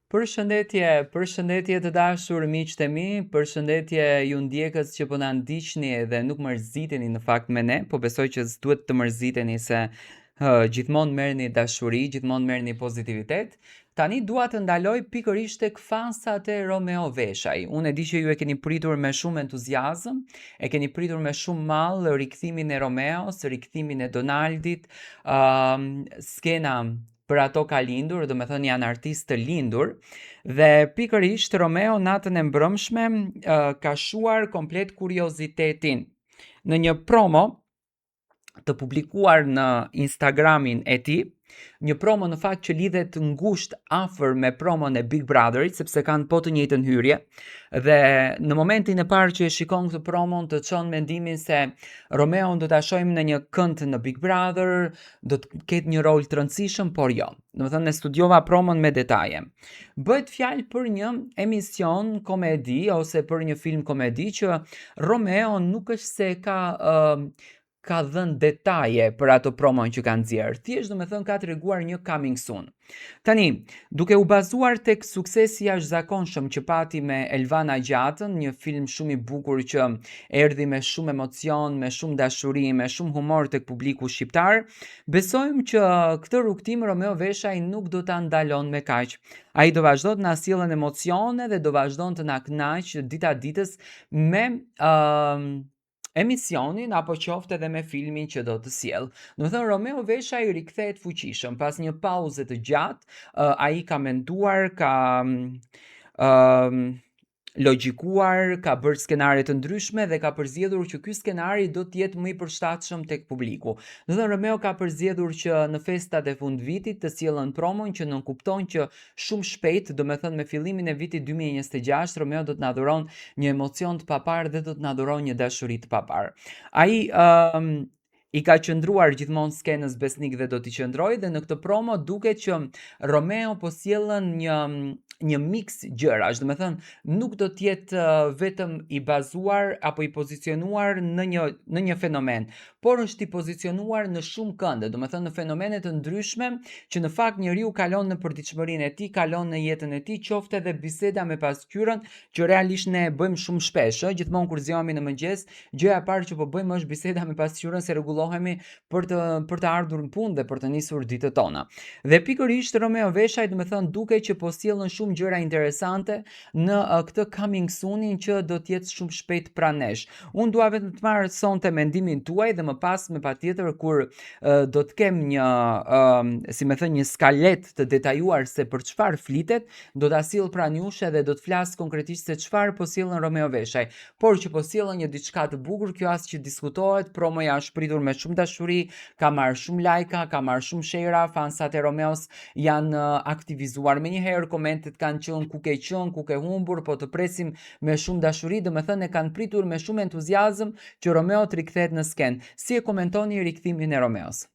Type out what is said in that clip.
Përshëndetje, përshëndetje të dashur miqtë e mi, përshëndetje ju ndjekës që po na ndiqni dhe nuk mërziteni në fakt me ne, po besoj që s'duhet të mërziteni se gjithmonë merrni dashuri, gjithmonë merrni pozitivitet. Tani dua të ndaloj pikërisht tek fansat e Romeo Veshaj. Unë e di që ju e keni pritur me shumë entuziazëm, e keni pritur me shumë mall rikthimin e Romeos, rikthimin e Donaldit, skena për ato ka lindur, domethënë janë artistë të lindur, dhe pikërisht Romeo natën e mbrëmshme ka shuar komplet kuriozitetin. Në një promo të publikuar në Instagramin e tij, një promo në fakt që lidhet ngushtë afër me promon e Big Brotherit, sepse kanë po të njëjtën hyrje, dhe në momentin e parë që e shikon këtë promon të çon mendimin se Romeon do ta shohim në një kënd në Big Brother, do të ketë një rol të rëndësishëm, por jo. Domethënë e studiova promon me detaje. Bëhet fjalë për një emision komedi ose për një film komedi që Romeo nuk është se ka ka dhënë detaje për ato promon që ka nxjerr. Thjesht domethënë ka treguar një coming soon. Tani, duke u bazuar tek suksesi i jashtëzakonshëm që pati me Elvana Gjatën, një film shumë i bukur që erdhi me shumë emocion, me shumë dashuri, me shumë humor tek publiku shqiptar, besojmë që këtë rrugëtim Romeo Veshaj nuk do ta ndalon me kaq. Ai do vazhdon të na sjellën emocione dhe do vazhdon të na kënaqë dita ditës me emisionin apo qoftë edhe me filmin që do të sjell. Domethënë Romeo Veshaj rikthehet fuqishëm pas një pauze të gjatë, ai ka menduar, ka logjikuar, ka bërë skenare të ndryshme dhe ka përzgjedhur që ky skenari do të jetë më i përshtatshëm tek publiku. Domethënë Romeo ka përzgjedhur që në festat e fundvitit të sjellën promon që nënkupton që shumë shpejt, domethënë me fillimin e vitit 2026, Romeo do të na dhuron një emocion të paparë dhe do të na dhuron një dashuri të paparë. Ai i ka qëndruar gjithmonë skenës besnik dhe do t'i qëndrojë dhe në këtë promo duket që Romeo po sjellën një mix gjërash, domethënë nuk do të jetë vetëm i bazuar apo i pozicionuar në një fenomen, por është i pozicionuar në shumë kënde, domethënë në fenomene të ndryshme që në fakt njeriu kalon në përditshmërinë e tij, kalon në jetën e tij, qoftë edhe biseda me pasqyrën që realisht ne e bëjmë shumë shpesh, ë, gjithmonë kur zgjohemi në mëngjes, gjëja e parë që po bëjmë është biseda me pasqyrën se rregullohemi për të ardhur në punë dhe për të nisur ditët tona. Dhe pikërisht Romeo Veshaj, domethënë duke që po sjellën shumë gjëra interesante në këtë coming soon-in që do të jetë shumë shpejt pranë nesh. Unë dua vetëm të marr sonte mendimin tuaj dhe më pas me patjetër kur do të kem një si me thënë, një skalet të detajuar se për çfarë flitet, do ta sill pranë jush edhe do të flas konkretisht se çfarë po sjellën Romeo Veshaj. Por që po sjellën një diçka të bukur, kjo as që diskutohet, promoja është pritur me shumë dashuri, ka marrë shumë like-a, ka marrë shumë share-a, fansat e Romeos janë aktivizuar me njëherë, komentet kanë qenë ku ke qenë, ku ke humbur, po të presim me shumë dashuri, domethënë e kanë pritur me shumë entuziazëm që Romeo të rikthehet në skenë. Si e komentoni rikthimin e Romeos?